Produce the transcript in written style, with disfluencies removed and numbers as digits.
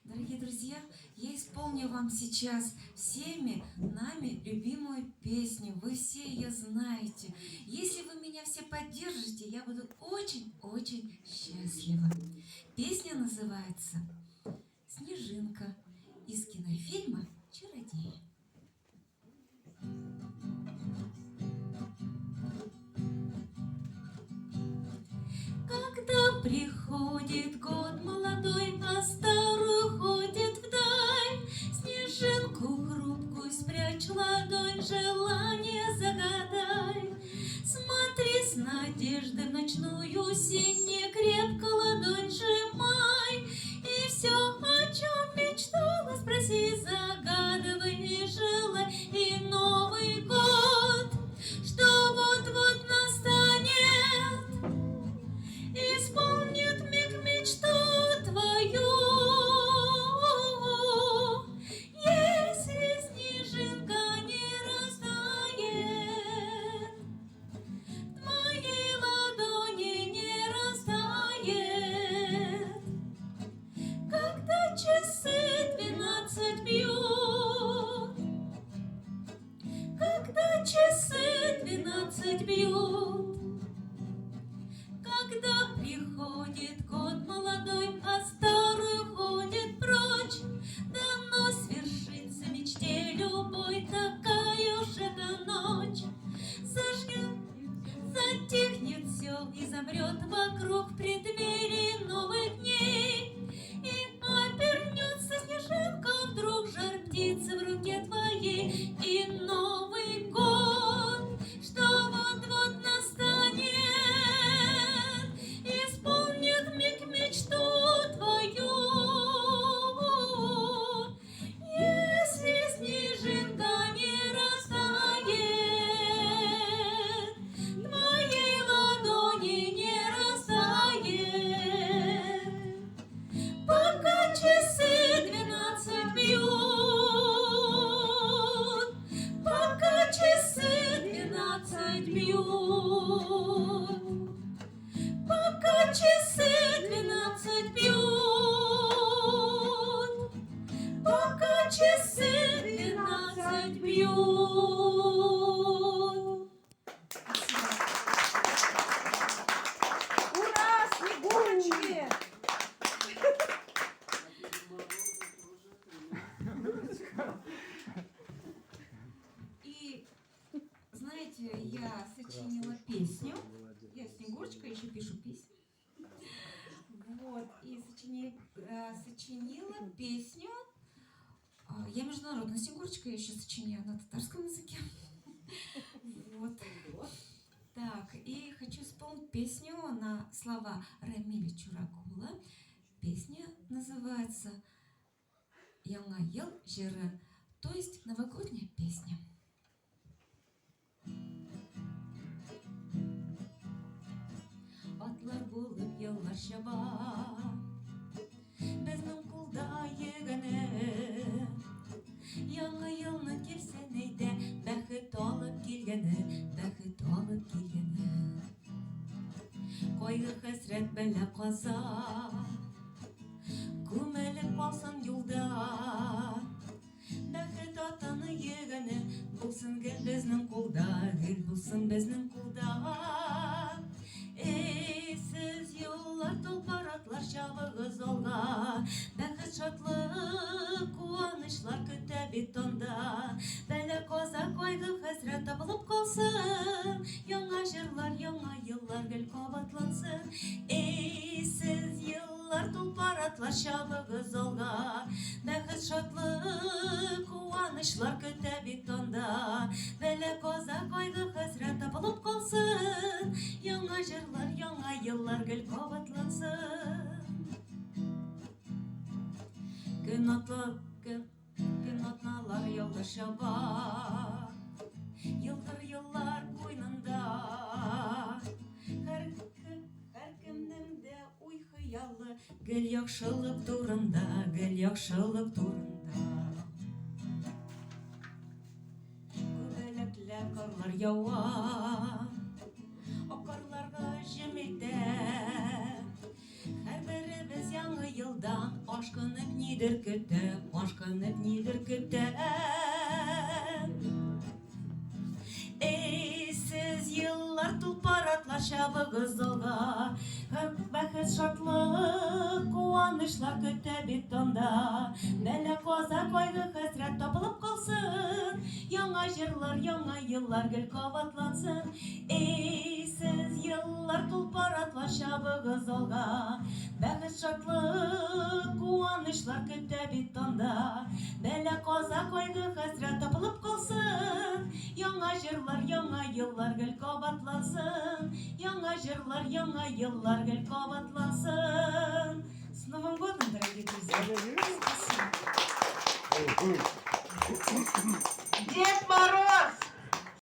Дорогие друзья, я исполню вам сейчас всеми нами любимую песню. Вы все ее знаете. Если вы меня все поддержите, я буду очень-очень счастлива. Песня называется «Снежинка» из кинофильма «Чародеи». Когда приходит год молодой, а старый уходит вдаль, снежинку хрупкую спрячь ладонь, желание загадай. Смотри с надеждой в ночную синь, не крепко ладонь сжимай, и все, о чем мечтала, спроси, загадывай и желай, и Новый год, что вот-вот настанет, исполнит миг мечту твою. Если снежинка не растает, в моей ладони не растает, когда часы 12 бьют, когда часы 12 бьют, когда приходит год молодой, а старый уходит прочь, дано свершиться мечте любой, такая уж эта ночь. Зажгет, затихнет все и замрет вокруг в преддверии новых дней. И обернется снежинка вдруг, жар птицы в руке твоей. И Новый год, что вот-вот настанет, исполнит миг мечту твою. Если снежинка не растает, в твоей ладони не растает, пока часы 12 бьют, пока часы 12 бьют, пока часы 12 бьют, пока часы 12 бьют. Ура, Снегурочки! И знаете, я сочинила песню. Я Снегурочка, еще пишу песни. Вот, и сочинила песню. Я международная Снегурочка, я еще сочиняю на татарском языке. Вот. Так, и хочу исполнить песню на слова Рамиля Чуракула. Песня называется «Яңа ел җыры», то есть новогодняя песня. Атлар булып еллар чаба, безнең кулда йөгәне. Яңа елны килсен әйдә, бәхет алып килгәне, бәхет алып килгәне. Кайгы, хәсрәт, бәла, каза күмелеп калсын юлда. Бәхет атаны йөгәне булсын гел безнең кулда, гел булсын безнең кулда. Эй, сез юллар, тулпар атлар, чабыгыз алга. Бәхет, шатлык, куанычлар көтә бит анда. Бәла, каза, кайгы, хәсрәт табылып калсын. Яңа җырлар, яңа еллар гел кабатлансын. Эй, сез еллар, тулпар атлар, чабыгыз алга. Бәхет, шатлык, куанычлар көтә бит анда. Бәла, каза, кайгы, хәсрәт табылып калсын. Яңа җырлар, яңа еллар гел кабатлансын. Көн атлы, көн, көн атналар ялда чаба. Елгыр еллар куйнында. Һәр кем, һәр кемнең дә уй хыялы гел яхшылык турында, гел яхшылык турында. Күбәләкләр карлар ява, акарларга җем итә. Һәрберебез яңа елдан ашкынып нидер нидер көтәм, ашкынып нидер көтәм. Эй, сез еллар тулпар атлар чабыгыз алга. Бәхет, шатлык, куанычлар көтә бит анда. Бәла, каза, кайгы, хәсрәт табылып калсын. Яңа җырлар, яңа еллар гел кабатлансын. Эй, сез еллар тулпар атлар чабыгыз алга. Бәхет, шатлык, куанычлар көтә бит анда. Бәла, каза, кайгы, хәсрәт табылып калсын. Яңа җырлар, яңа еллар гел кабатлансын. Яңа җырлар, яңа еллар гел кабатлансын. С Новым годом, дорогие друзья! Спасибо.